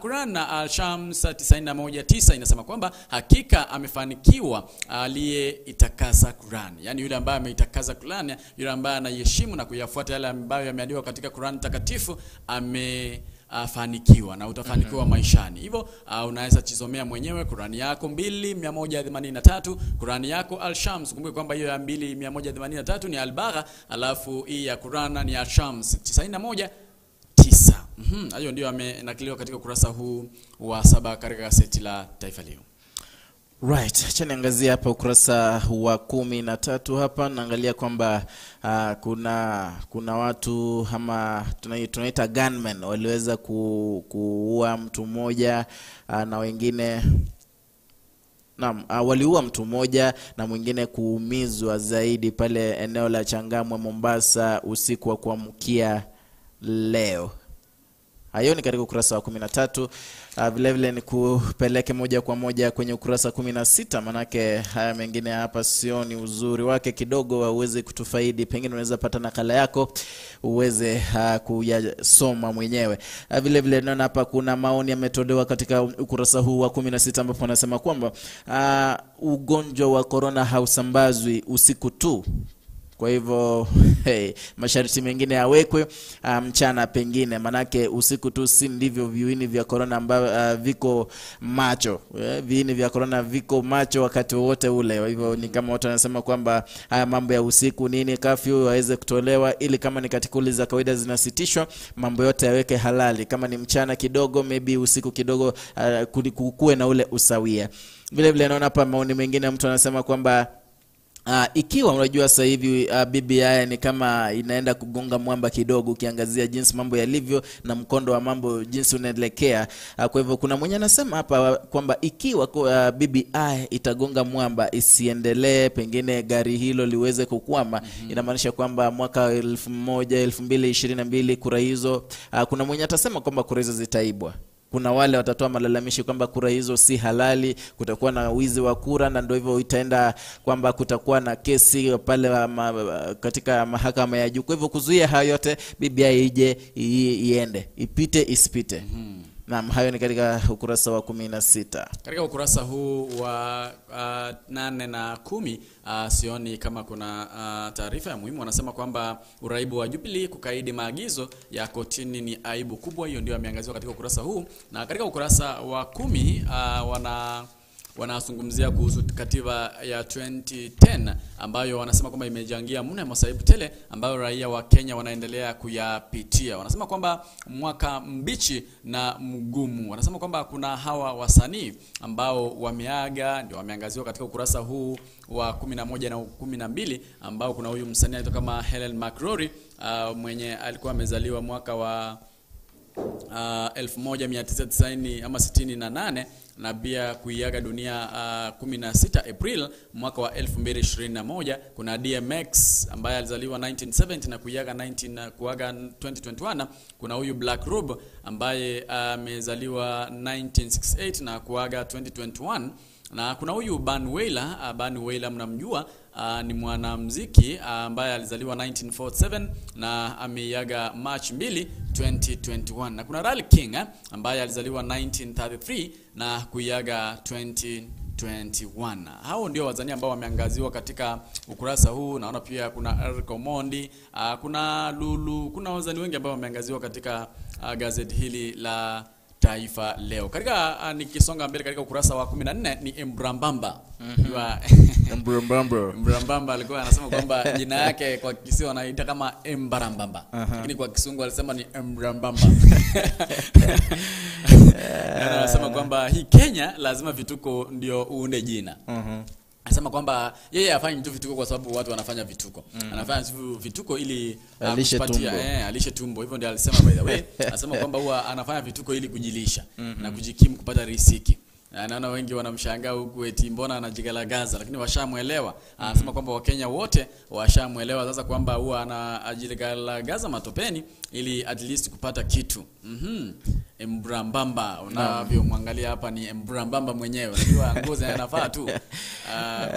Quran Al-Shams 91:9 inasema kwamba hakika amefanikiwa aliyeitakasa Quran. Yani yule ambaye ameitakasa Quran, yule ambaye anaiheshimu na kuyafuata yale ambayo yameandikwa katika Quran takatifu amefanikiwa na utafanikiwa maishani. Hivyo unaweza jisomea mwenyewe Qurani yako 2:183, Qurani yako Al-Shams. Kumbuka kwamba hiyo ya 2:183 ni Al-Bagha, alafu hii ya Qurana ni Al-Shams 91:9. Hayo ndio yamenakiliwa katika ukurasa huu wa 7 katika gazeti la Taifa Leo. Right, acha niangazie hapa ukurasa wa 13 hapa, naangalia kwamba kuna watu ama tunaita gunmen waliweza kuua mtu mmoja na wengine. Naam, waliua mtu mmoja na mwingine kuumizwa zaidi pale eneo la Changamwe Mombasa usiku wa kuamkia leo. Hayo ni katika ukurasa wa 13. Vile vile ni kupeleke moja kwa moja kwenye ukurasa 16, manake haya mengine hapa sioni uzuri wake kidogo, hauwezi kutufaidi. Pengine unaweza pata nakala yako uweze kuyasoma mwenyewe. Vile vile naona hapa kuna maoni yametolewa katika ukurasa huu wa 16 ambapo wanasema kwamba ugonjwa wa corona hausambazwi usiku tu. Kwa hivyo masharti mengine yawekwe mchana pengine, manake usiku tu si ndivyo viini vya corona ambavyo viko macho. Viini vya corona viko macho wakati wote ule. Kwa hivyo ni kama watu wanasema kwamba haya mambo ya usiku nini kafyu waweze kutolewa, ili kama ni katika za kawaida zinasitishwa, mambo yote yaweke halali. Kama ni mchana kidogo, maybe usiku kidogo, kuwe na ule usawia. Vile vile naona hapa maoni mengine, mtu anasema kwamba ikiwa unajua sasa hivi BBI ni kama inaenda kugonga mwamba kidogo, ukiangazia jinsi mambo yalivyo na mkondo wa mambo jinsi unaelekea. Kwa hivyo kuna mwenye anasema hapa kwamba ikiwa BBI itagonga mwamba isiendelee, pengine gari hilo liweze kukwama, inamaanisha kwamba mwaka 2022 kura hizo, kuna mwenye atasema kwamba kura hizo zitaibwa. Kuna wale watatoa malalamishi kwamba kura hizo si halali, kutakuwa na wizi wa kura, na ndio hivyo itaenda kwamba kutakuwa na kesi pale katika mahakama ya juu. Kwa hivyo kuzuia hayo yote, BBI ije iende, ipite isipite. Naam, hayo ni katika ukurasa wa 16. Katika ukurasa huu wa 8 na 10 sioni kama kuna taarifa ya muhimu. Wanasema kwamba uraibu wa Jubilee kukaidi maagizo ya kotini ni aibu kubwa. Hiyo ndio ameangaziwa katika ukurasa huu. Na katika ukurasa wa 10 wanazungumzia kuhusu katiba ya 2010 ambayo wanasema kwamba imechangia mno masaibu tele ambayo raia wa Kenya wanaendelea kuyapitia. Wanasema kwamba mwaka mbichi na mgumu. Wanasema kwamba kuna hawa wasanii ambao wameaga, ndio wameangaziwa katika ukurasa huu wa 11 na 12, ambao kuna huyu msanii anaitwa kama Helen McCrory mwenye alikuwa amezaliwa mwaka wa 1990 ama 68 na pia kuiaga dunia 16 April mwaka wa 2021. Kuna DMX ambaye alizaliwa 1970 na kuiaga 2021. Kuna huyu Black Rob ambaye amezaliwa 1968 na kuaga 2021. Na kuna huyu Ban Wailer, Ban Wailer mnamjua, ni mwanamuziki ambaye alizaliwa 1947 na ameiaga March 2, 2021. Na kuna Rally King ambaye alizaliwa 1933 na kuiaga 2021. Hao ndio wasanii ambao wameangaziwa katika ukurasa huu. Naona pia kuna Eric Omondi, kuna Lulu, kuna wasanii wengi ambao wameangaziwa katika gazeti hili la Taifa Leo. Katika nikisonga mbele katika ukurasa wa 14 ni Embrambamba. Embrambamba. Embrambamba alikuwa anasema kwamba jina yake kwa Kisii anaita kama Embarambamba. Lakini kwa Kisungu alisema ni Embrambamba. Anasema kwamba hii Kenya lazima vituko ndio uunde jina. Anasema kwamba yeye hafanyi tu vituko kwa sababu watu wanafanya vituko. Anafanya vituko ili kupatia alishe tumbo. Hivyo ndio alisema, by the way. Anasema kwamba huwa anafanya vituko ili kujilisha na kujikimu kupata riziki. Naona wengi wanamshangaa huku eti mbona anajigalagaza, lakini washamuelewa. Anasema kwamba Wakenya wote washamuelewa sasa kwamba huwa anajigalagaza matopeni ili at least kupata kitu. Embrambamba unavyomwangalia hapa ni Embrambamba mwenyewe. Unajua ngozi anafaa tu.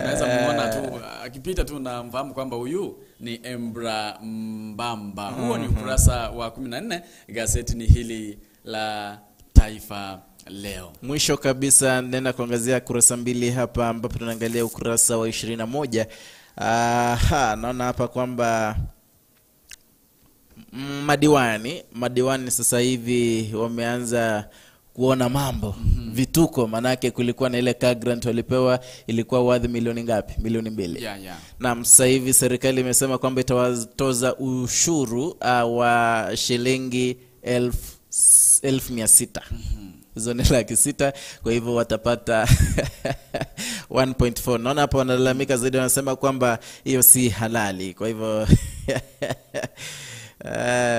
Unaweza muona tu akipita tu na mfahamu kwamba huyu ni Embrambamba. Huo ni ukurasa wa 14, gazeti ni hili la Taifa Leo. Mwisho kabisa nenda kuangazia kurasa mbili hapa ambapo tunaangalia ukurasa wa 21. Naona hapa kwamba madiwani sasa hivi wameanza kuona mambo vituko, manake kulikuwa na ile car grant walipewa, ilikuwa worth milioni ngapi? Milioni 2. Na sasa hivi serikali imesema kwamba itawatoza ushuru wa shilingi 1,600. Hizo ni 600,000, kwa hivyo watapata 1.4. Naona hapa wanalalamika zaidi, wanasema kwamba hiyo si halali. Kwa hivyo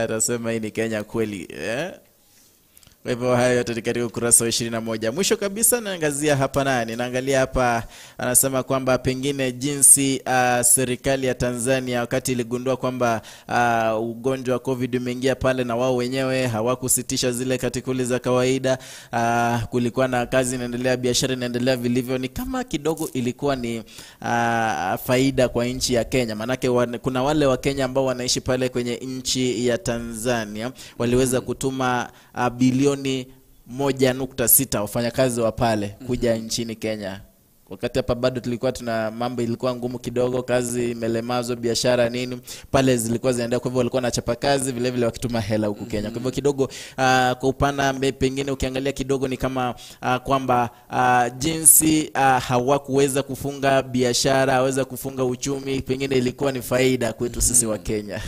nasema hii ni Kenya kweli. Kwa hivyo hayo yote ni katika ukurasa wa 21. Mwisho kabisa naangazia hapa nani? Naangalia hapa anasema kwamba pengine jinsi serikali ya Tanzania wakati iligundua kwamba ugonjwa wa COVID umeingia pale na wao wenyewe hawakusitisha zile katikuli za kawaida, kulikuwa na kazi inaendelea, biashara inaendelea vilivyo, ni kama kidogo ilikuwa ni faida kwa nchi ya Kenya. Manake kuna wale wa Kenya ambao wanaishi pale kwenye nchi ya Tanzania waliweza kutuma bilioni 1.6 wafanyakazi wa pale kuja nchini Kenya. Wakati hapa bado tulikuwa tuna mambo ilikuwa ngumu kidogo, kazi imelemazwa, biashara nini pale zilikuwa zinaendelea, kwa hivyo walikuwa wanachapa kazi vile vile wakituma hela huku Kenya. Kwa hivyo kidogo kwa upana pengine ukiangalia kidogo ni kama kwamba jinsi hawakuweza kufunga biashara, haweza kufunga uchumi, pengine ilikuwa ni faida kwetu sisi wa Kenya.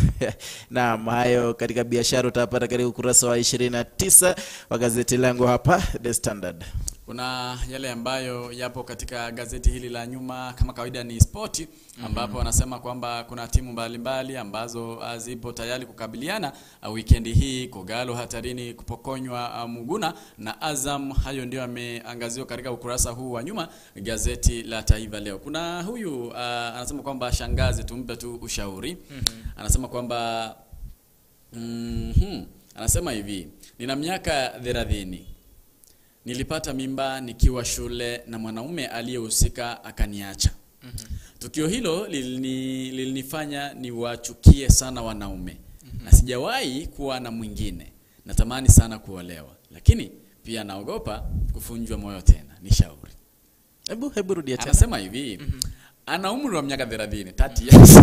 Naam, hayo katika biashara utapata katika ukurasa wa 29 wa gazeti langu hapa The Standard. Kuna yale ambayo yapo katika gazeti hili la nyuma kama kawaida ni spoti, ambapo wanasema kwamba kuna timu mbalimbali ambazo zipo tayari kukabiliana weekend hii. Kogalo hatarini kupokonywa Muguna na Azam. Hayo ndio yameangaziwa katika ukurasa huu wa nyuma gazeti la Taifa Leo. Kuna huyu anasema kwamba shangazi tumpe tu ushauri. Anasema kwamba anasema hivi: nina miaka 30. Nilipata mimba nikiwa shule na mwanaume aliyehusika akaniacha. Tukio hilo lilinifanya niwachukie sana wanaume. Na sijawahi kuwa na mwingine. Natamani sana kuolewa, lakini pia naogopa kufunjwa moyo tena. Ni shauri. Hebu rudia tena. Anasema hivi, ana umri wa miaka 30, 30 years.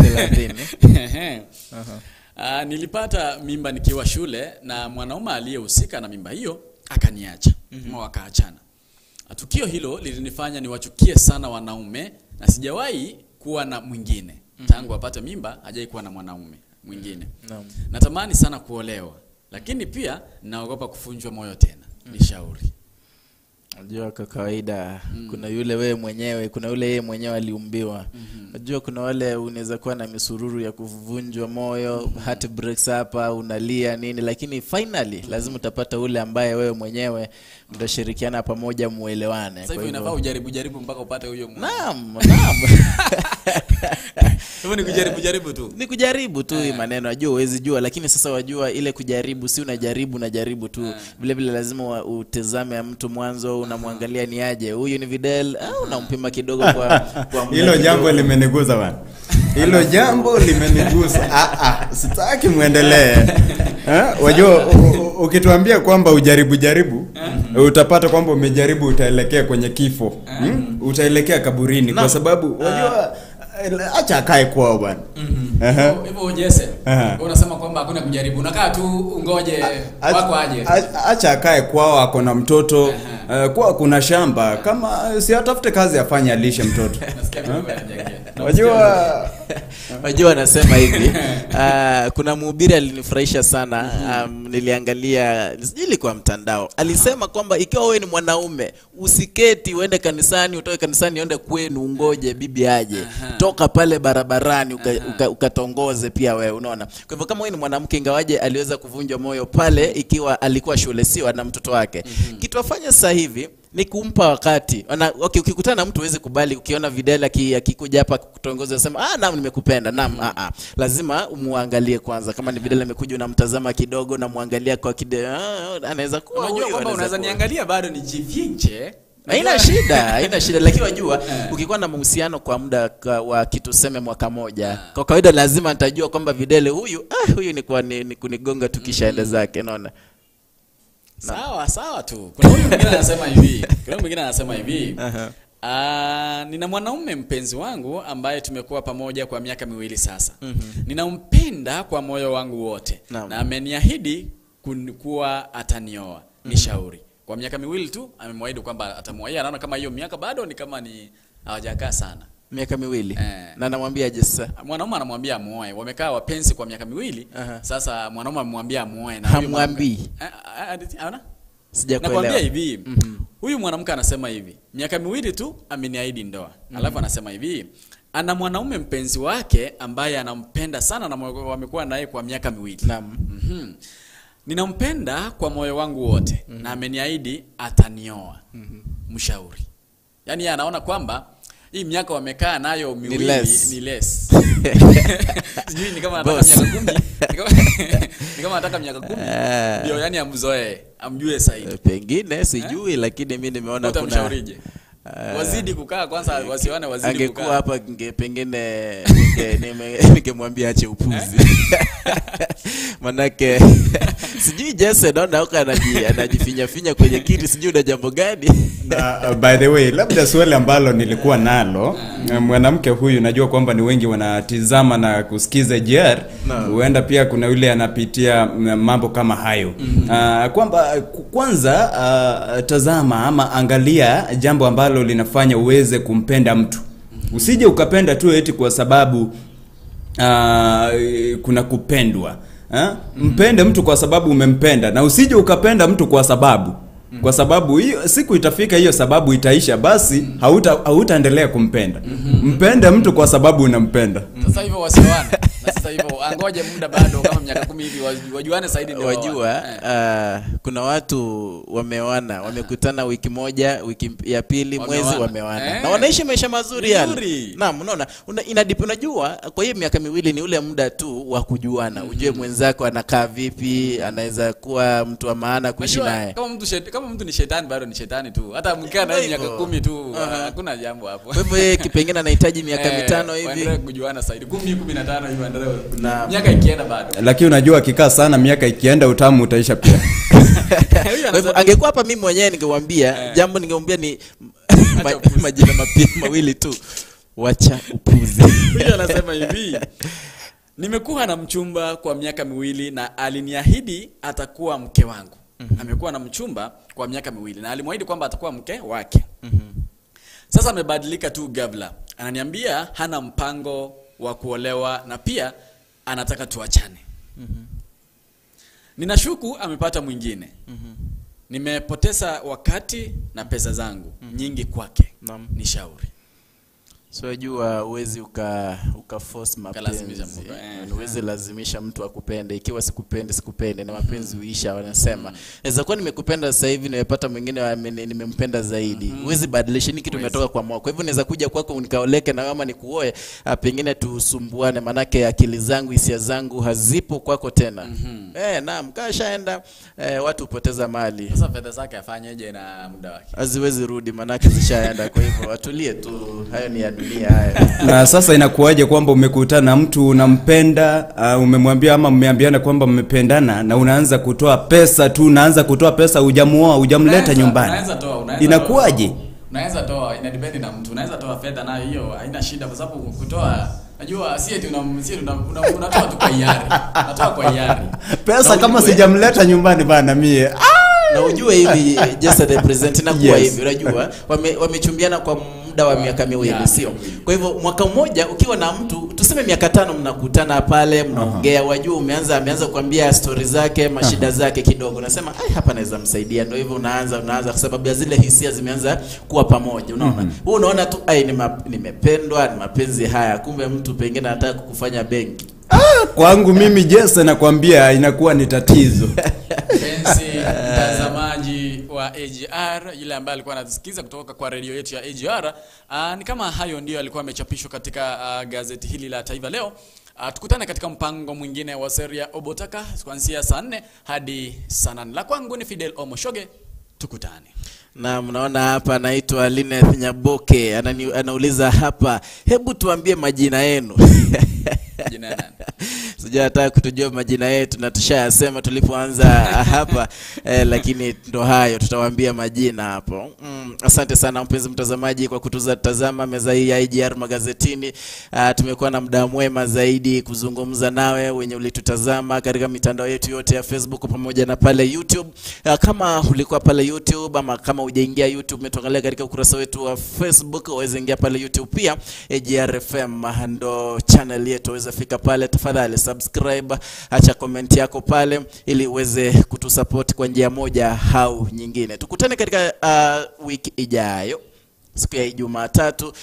30. Nilipata mimba nikiwa shule na mwanaume aliyehusika na mimba hiyo akaniacha. Wakaachana. Tukio hilo lilinifanya niwachukie sana wanaume na sijawahi kuwa na mwingine. Tangu apate mimba hajai kuwa na mwanaume mwingine. Natamani sana kuolewa, lakini pia naogopa kufunjwa moyo tena. Ni shauri. Unajua kwa kawaida kuna yule wewe mwenyewe, kuna yule yeye mwenyewe aliumbiwa. Unajua kuna wale unaweza kuwa na misururu ya kuvunjwa moyo, heart breaks hapa, unalia nini, lakini finally lazima utapata ule ambaye wewe mwenyewe mtashirikiana pamoja muelewane. Sasa hivi inafaa ujaribu mpaka upate huyo mmoja. Naam, naam. Hivyo ni kujaribu tu. Ni kujaribu tu hii maneno, najua huwezi jua, lakini sasa wajua ile kujaribu si unajaribu unajaribu tu. Vile vile lazima utazame mtu mwanzo, unamwangalia ni aje. Huyu ni Videl, unampima kidogo kwa hilo jambo limenigusa bana. Hilo jambo limenigusa. Sitaki muendelee. Wajua ukituambia kwamba ujaribu jaribu, utapata kwamba umejaribu, utaelekea kwenye kifo. Utaelekea kaburini kwa sababu wajua acha akae kwao bwana. Hivyo Jesse, unasema kwamba hakuna kujaribu. Unakaa tu ungoje wako aje. Acha akae kwao, ako na mtoto, kwa kuna shamba, kama si atafute kazi afanye alishe mtoto. Wajua anasema hivi, kuna mhubiri alinifurahisha sana, niliangalia sijui ilikuwa mtandao. Alisema kwamba ikiwa wewe ni mwanaume, usiketi uende kanisani, utoke kanisani uende kwenu ungoje bibi aje. Toka pale barabarani ukatongoze pia wewe, unaona. Kwa hivyo kama wewe ni mwanamke, ingawaje aliweza kuvunjwa moyo pale ikiwa alikuwa shule sio na mtoto wake. Kitu afanye sasa hivi Ni kumpa wakati. Okay, ukikutana na mtu uweze kubali, ukiona Videla akikuja hapa kukutongoza unasema naam nimekupenda, naam Lazima umuangalie kwanza. Kama ni Videla amekuja unamtazama kidogo na muangalia kwa kidogo, anaweza kuwa unajua kwamba unaweza niangalia bado nijifiche. Haina shida, haina shida, lakini wajua ukikuwa na mahusiano kwa muda wa kitu seme mwaka moja, kwa kawaida lazima nitajua kwamba Videle huyu huyu ni kwa ni kunigonga tukishaenda zake, unaona. Sawa sawa tu. Kuna huyu mwingine anasema hivi. Kuna mwingine anasema hivi. Nina mwanaume mpenzi wangu ambaye tumekuwa pamoja kwa miaka 2 sasa. Ninampenda kwa moyo wangu wote. Na ameniahidi kuwa atanioa. Ni shauri. Kwa miaka 2 tu amemwahidi kwamba atamuoa. Anaona kama hiyo miaka bado ni kama ni hawajakaa sana. Miaka 2. Na anamwambia aje sasa? Mwanaume anamwambia amuoe. Wamekaa wapenzi kwa miaka 2. Sasa mwanaume amemwambia amuoe na hamwambii. Anaona? Sijakuelewa. Nakwambia hivi. Huyu mwanamke anasema hivi. Miaka 2 tu ameniahidi ndoa. Alafu anasema hivi, ana mwanaume mpenzi wake ambaye anampenda sana na wamekuwa naye kwa miaka 2. Naam. Ninampenda kwa moyo wangu wote na ameniahidi atanioa. Mshauri. Yaani anaona kwamba hii miaka wamekaa nayo 2 ni less. Sijui ni kama anataka miaka 10, ni kama anataka miaka 10. Ndio yani amzoee, amjue zaidi. Pengine sijui lakini mimi nimeona kuna utamshaurije? Wazidi kukaa kwanza, wasione wazidi kukaa. Angekuwa hapa pengine ningemwambia aache upuzi. Manake sijui Jesse naona huko anajifinya finya kwenye kiti, sijui una jambo gani. By the way, labda swali ambalo nilikuwa nalo, mwanamke huyu najua kwamba ni wengi wanatizama na kusikiza JR, huenda pia kuna yule anapitia mambo kama hayo. Kwamba kwanza tazama ama angalia jambo ambalo linafanya uweze kumpenda mtu. Usije ukapenda tu eti kwa sababu kuna kupendwa. Mpende mtu kwa sababu umempenda, na usije ukapenda mtu kwa sababu kwa sababu hiyo siku itafika, hiyo sababu itaisha, basi hautaendelea kumpenda. Mpende mtu kwa sababu unampenda. Sasa hivyo wasiwane. Na sasa hivyo angoje muda bado kama miaka 10 hivi wajuane zaidi ndio. Wajua kuna watu wameoana, wamekutana wiki moja, wiki ya pili, mwezi wameoana. Na wanaishi maisha mazuri yale. Naam, unaona unajua kwa hiyo miaka 2 ni ule muda tu wa kujuana. Ujue mwenzako anakaa vipi, anaweza kuwa mtu wa maana kuishi naye. Kama mtu ni shetani bado ni shetani tu. Hata mkikaa naye miaka 10 tu hakuna jambo hapo. Kwa hivyo yeye kipengine anahitaji miaka 5 hivi. Waendelee kujuana zaidi. 10 15 hivi waendelee. Miaka ikienda bado. Lakini unajua akikaa sana miaka ikienda utamu utaisha pia. Kwa hivyo angekuwa hapa mimi mwenyewe ningemwambia jambo, ningemwambia ni majina mawili tu. Wacha upuzi. Huyu anasema hivi. Nimekuwa na mchumba kwa miaka 2 na aliniahidi atakuwa mke wangu. Amekuwa na mchumba kwa miaka 2 na alimwahidi kwamba atakuwa mke wake. Sasa amebadilika tu ghafla. Ananiambia hana mpango wa kuolewa na pia anataka tuachane. Ninashuku amepata mwingine. Nimepoteza wakati na pesa zangu nyingi kwake. Ni shauri. So jua huwezi uka force mapenzi. Huwezi lazimisha mtu akupende. Ikiwa sikupende sikupende, na mapenzi huisha wanasema. Naweza kuwa nimekupenda sasa hivi nimepata mwingine nimempenda zaidi. Huwezi badilisha, ni kitu umetoka kwa moyo. Kwa hivyo naweza kuja kwako nikaoleke na kama nikuoe, pengine tusumbuane manake akili zangu hisia zangu hazipo kwako tena. Naam, kashaenda watu hupoteza mali. Sasa fedha zake afanyeje na muda wake? Haziwezi rudi manake zishaenda. Kwa hivyo watulie tu, hayo ni ya dunia hayo. Na sasa inakuwaje kwamba umekutana na mtu unampenda, umemwambia ama mmeambiana kwamba mmependana, na unaanza kutoa pesa tu, unaanza kutoa pesa, hujamuoa, hujamleta nyumbani. Inakuwaje? Unaweza toa, ina depend na mtu. Unaweza toa fedha nayo hiyo haina shida kwa sababu kutoa, najua si eti unatoa tu kwa hiari. Unatoa kwa hiari. Pesa kama sijamleta nyumbani bana mie. Na ujue hivi just the present na kuwa hivi unajua wamechumbiana kwa muda wa miaka 2, sio? Kwa hivyo mwaka mmoja ukiwa na mtu tuseme miaka 5 mnakutana pale mnaongea, wajua ameanza kuambia story zake, mashida zake kidogo, nasema ai hapa naweza msaidia. Ndio hivyo unaanza kwa sababu ya zile hisia zimeanza kuwa pamoja, unaona. Wewe unaona tu ai nimependwa, ni mapenzi haya, kumbe mtu pengine anataka kukufanya benki. Kwangu mimi Jesse nakwambia inakuwa ni tatizo. Penzi mtazamaji wa wa AGR, yule ambaye alikuwa anatusikiza kutoka kwa redio yetu ya AGR. Ni kama hayo ndio alikuwa amechapishwa katika gazeti hili la Taifa Leo. Tukutane katika mpango mwingine wa Seria Obotaka kuanzia saa 4 hadi saa 8. La kwangu ni Fidel Omoshoge, tukutane. Na mnaona hapa anaitwa Lineth Nyaboke, anauliza hapa, hebu tuambie majina yenu. Jina nani? Sijataka kutujua majina yetu na tushayasema tulipoanza hapa lakini ndo hayo, tutawaambia majina hapo. Asante sana mpenzi mtazamaji kwa kututazama meza hii ya AGR magazetini. Tumekuwa na muda mwema zaidi kuzungumza nawe wenye ulitutazama katika mitandao yetu yote ya Facebook pamoja na pale YouTube. Kama ulikuwa pale YouTube ama kama hujaingia YouTube, umetuangalia katika ukurasa wetu wa Facebook, uweze ingia pale YouTube pia. AGR FM ndo channel yetu, uweze fika pale, tafadhali subscribe, acha comment yako pale ili uweze kutusupport kwa njia moja au nyingine. Tukutane katika wiki ijayo siku ya Jumatatu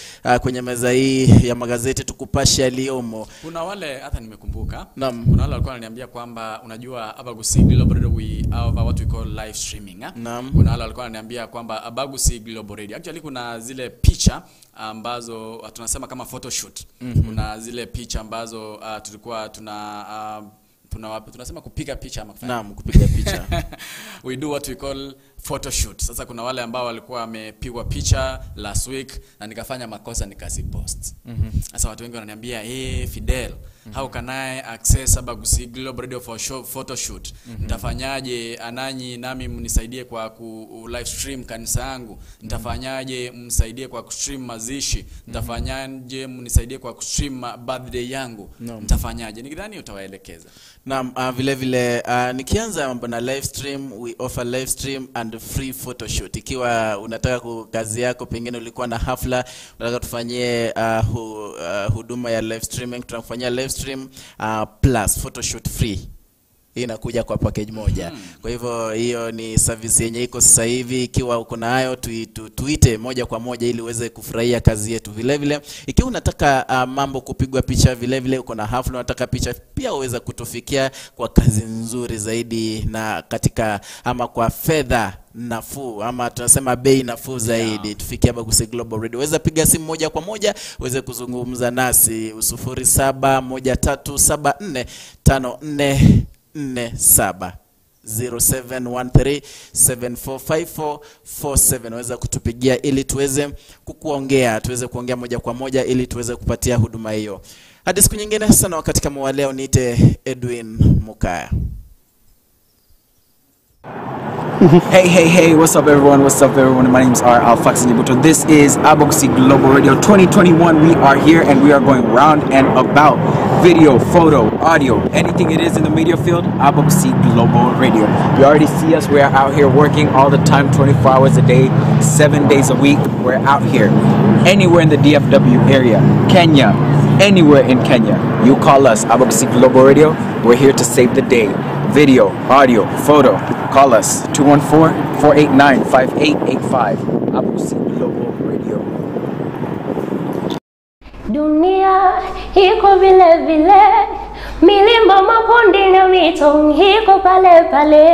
kwenye meza hii ya magazeti tukupashe yaliyomo. Kuna wale hata nimekumbuka. Naam. Kuna wale walikuwa wananiambia kwamba unajua Abagusi Global Radio we have what we call live streaming. Naam. Kuna wale walikuwa wananiambia kwamba Abagusi Global Radio actually kuna zile picha ambazo tunasema kama photoshoot. Kuna zile picha ambazo tulikuwa tunasema kupiga picha ama kufanya. Naam, kupiga picha. We do what we call photoshoot. Sasa kuna wale ambao walikuwa wamepigwa picha last week na nikafanya makosa nikazipost. Sasa watu wengi wananiambia, "Hey Fidel, how can I access Abagusi Global Radio for show photoshoot? Nitafanyaje ananyi nami mnisaidie kwa ku live stream kanisa yangu? Nitafanyaje mnisaidie kwa kustream mazishi? Nitafanyaje mnisaidie kwa kustream birthday yangu? Nitafanyaje?" Nikidhani utawaelekeza. Naam, vile vile nikianza mambo na live stream, we offer live stream and free photoshoot. Ikiwa unataka kazi yako pengine ulikuwa na hafla, unataka tufanyie huduma ya live streaming, tunakufanyia live stream plus photoshoot free. Hii inakuja kwa package moja. Kwa hivyo hiyo ni service yenye iko sasa hivi. Ikiwa uko nayo tuite moja kwa moja ili uweze kufurahia kazi yetu. Vile vile ikiwa unataka mambo kupigwa picha, vile vile uko na hafla unataka picha pia, uweza kutufikia kwa kazi nzuri zaidi na katika ama kwa fedha nafuu ama tunasema bei nafuu zaidi. Tufikie Abagusi Global Radio. Weza piga simu moja kwa moja uweze kuzungumza nasi 0713745447 0713745447. Weza kutupigia ili tuweze kukuongea, tuweze kuongea moja kwa moja ili tuweze kupatia huduma hiyo. Hadi siku nyingine sana wakati kama wa leo, niite Edwin Mukaya. Hey, hey, hey, what's up everyone? What's up everyone? My name's R. Alfax Nyebuto. This is Abagusi Global Radio 2021. We are here and we are going round and about. Video, photo, audio, anything it is in the media field, Abagusi Global Radio. You already see us. We are out here working all the time, 24 hours a day, 7 days a week. We're out here. Anywhere in the DFW area, Kenya, anywhere in Kenya, you call us, Abagusi Global Radio. We're here to save the day. Video, audio, photo. Call us 214-489-5885. Abagusi Global Radio. Dunia iko vile vile, milima, mabonde na mito iko pale pale.